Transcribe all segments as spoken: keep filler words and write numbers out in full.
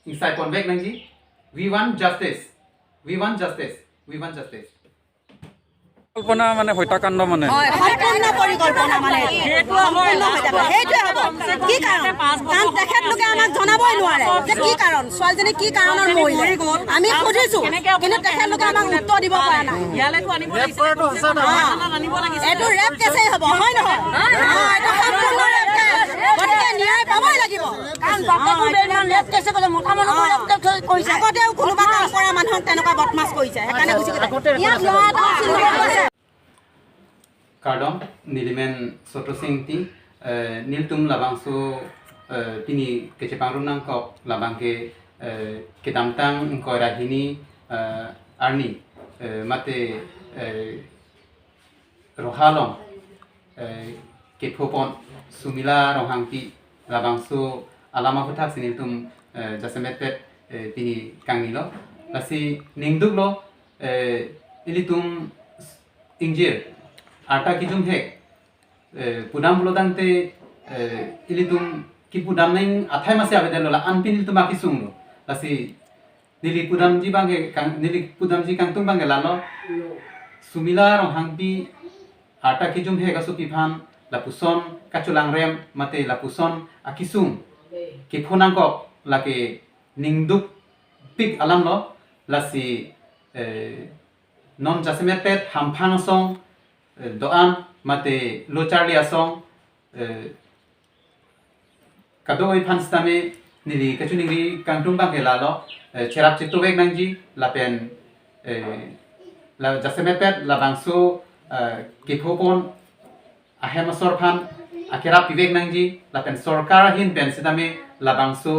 ইংচাই পনবেক nangji. We want justice. We want justice. We want justice. কল্পনা মানে হত্যাকাণ্ড মানে হয় সম্পূৰ্ণ পৰিকল্পনা মানে সম্পূৰ্ণ হৈ থাকে। সেইটোৱে হ'ব। কি কাৰণ? কাৰণ তেখেতলোকে আমাক জনাবই নোৱাৰে যে কি কাৰণ, ছোৱালীজনী কি কাৰণত মৰিলে। আমি খুজিছো, কিন্তু তেখেতলোকে আমাক উত্তৰ দিব পৰা নাই। ৰেপ কৰাটো সঁচা নহয়। এইটো ৰেপ কেছেই হ'ব, হয় নহয়? অ, এইটো সম্পূৰ্ণ ৰেপ কেছ। গতিকে ন্যায় পাবই লাগিব। কাৰণ বাপেকো যে ইমান ৰেপ কেছে কৰিছে, মতা মানুহকো ৰেপ কেছ কৰিছে। আগতেও কোনোবা কাম কৰা মানুহক তেনেকুৱা বদমাছ কৰিছে, সেইকাৰণে গুচি গৈছে। ইয়াত ল'ৰা এটা আছিল, Kardom, nelimen Sotro Sing Ingti, eh, nelitum labangso, eh, pini kechepangrum nangkok labang ke, eh, kedamtang ingkoi ra hini, eh, arni, eh, mate, eh, Roha along, eh, kephopon Sumila Ronghangpi labangso alam aphuthaksi nelitum, eh, jasemetpet, eh, pini kangnilo. Lasi ningduklo, eh, ilitum ingjir arta kijumhek, eh, pudam pulo tangte, eh, ilitum kipudam nang athai masi avedetlo, la-an pen ilitum akesung lo. Lasi neli pudamji abangke kang, neli pudamji kangtung abangke lalo. Sumila Ronghangpi arta kijumhek asopi aphan lapuson kachelangrem mate lapuson akesung kepho nangkok lake ningdukpik alamlo. Lasi, eh, non jasemetpet hamphang asong, eh, do-an mate lo charli asong, eh, kadokave aphan sitame neli kachiningri kangtung abangke lalo, eh, cherap chetovek nangji lapen, eh, la jasemetpet labangso, eh, kephopon ahem asor aphan akerap pivek nangji lapen sorkar ahin pen sitame labangso,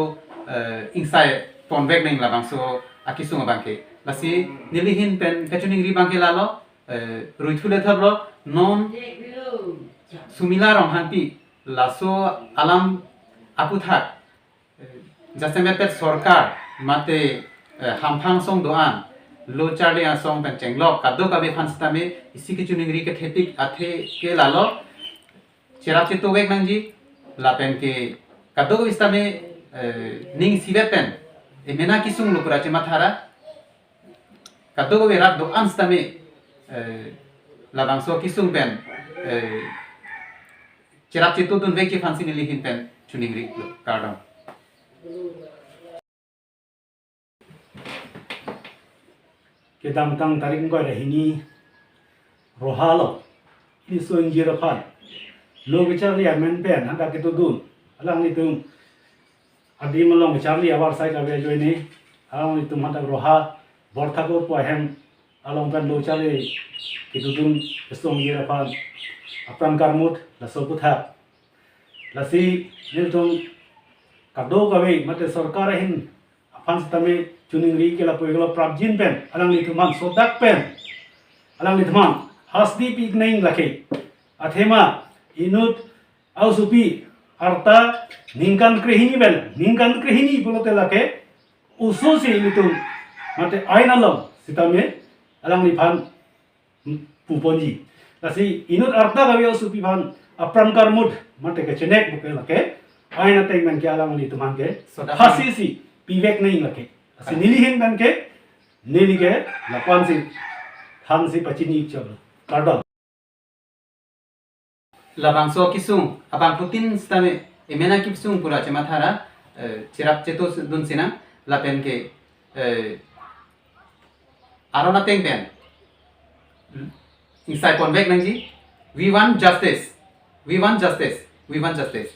eh, ingsai ponvek nang labangso akesung abangke. Lasi neli ahin pen kachiningri abangke lalo, eh, ruithu lethaplo non Sumila Ronghangpi laso alam aputhak, eh, jasemetpet sorkar mate, eh, hamphang asong do-an, lo charli asong pen chenglok kadokave aphan sitame isi kachiningri kethepik athe ke lalo, cherap chetovek nangji lapen ke kadokave sitame, eh, ning isivet pen emena kesung lo pura chemathara. Kadokave rat do-an sitame, eh, labangso akesung pen, eh, cherap chetodunvekji aphansi neli ahin pen chiningrilo. Kardom. Kedamtang tarik ingkoi ra hini Roha along iliso ingjir aphan lo kecharli amen pen hadak ketodun alanglitum adim along kecharli avarsai kave ajoine alanglitum hadak Roha Borthakur pu ahem along pen lo charli ketodun iliso ingjir aphan apran karmut laso aputhak. Lasi nelitum kadokave mate sorkar ahin aphan sitame chiningri ke lapu iklo prapjin pen alanglitum aphan sodak pen alanglitum aphan hasti pik nang lake. Athema inut a-osopi arta ningkan krehini pen, ningkan krehini pulote lake oso si ilitum mate ain along sitame alangliphan puponji. Lasi inut arta kave a-osopi aphan apran karmut mate kechenek puke lake ain ateng pen ke alanglitum aphan ke sodak phasi si pivek nang lake. Lasi neli ahin pen ke neli ke lapu-ansi thansi pachini chalo. Kardom. Labangso akesung abangphutin sitame emena kesung pura chemathara, eh, cherap chetodun sinang lapen ke, eh, aron ateng pen ingsai ponvek nangji. We want justice. We want justice. We want justice.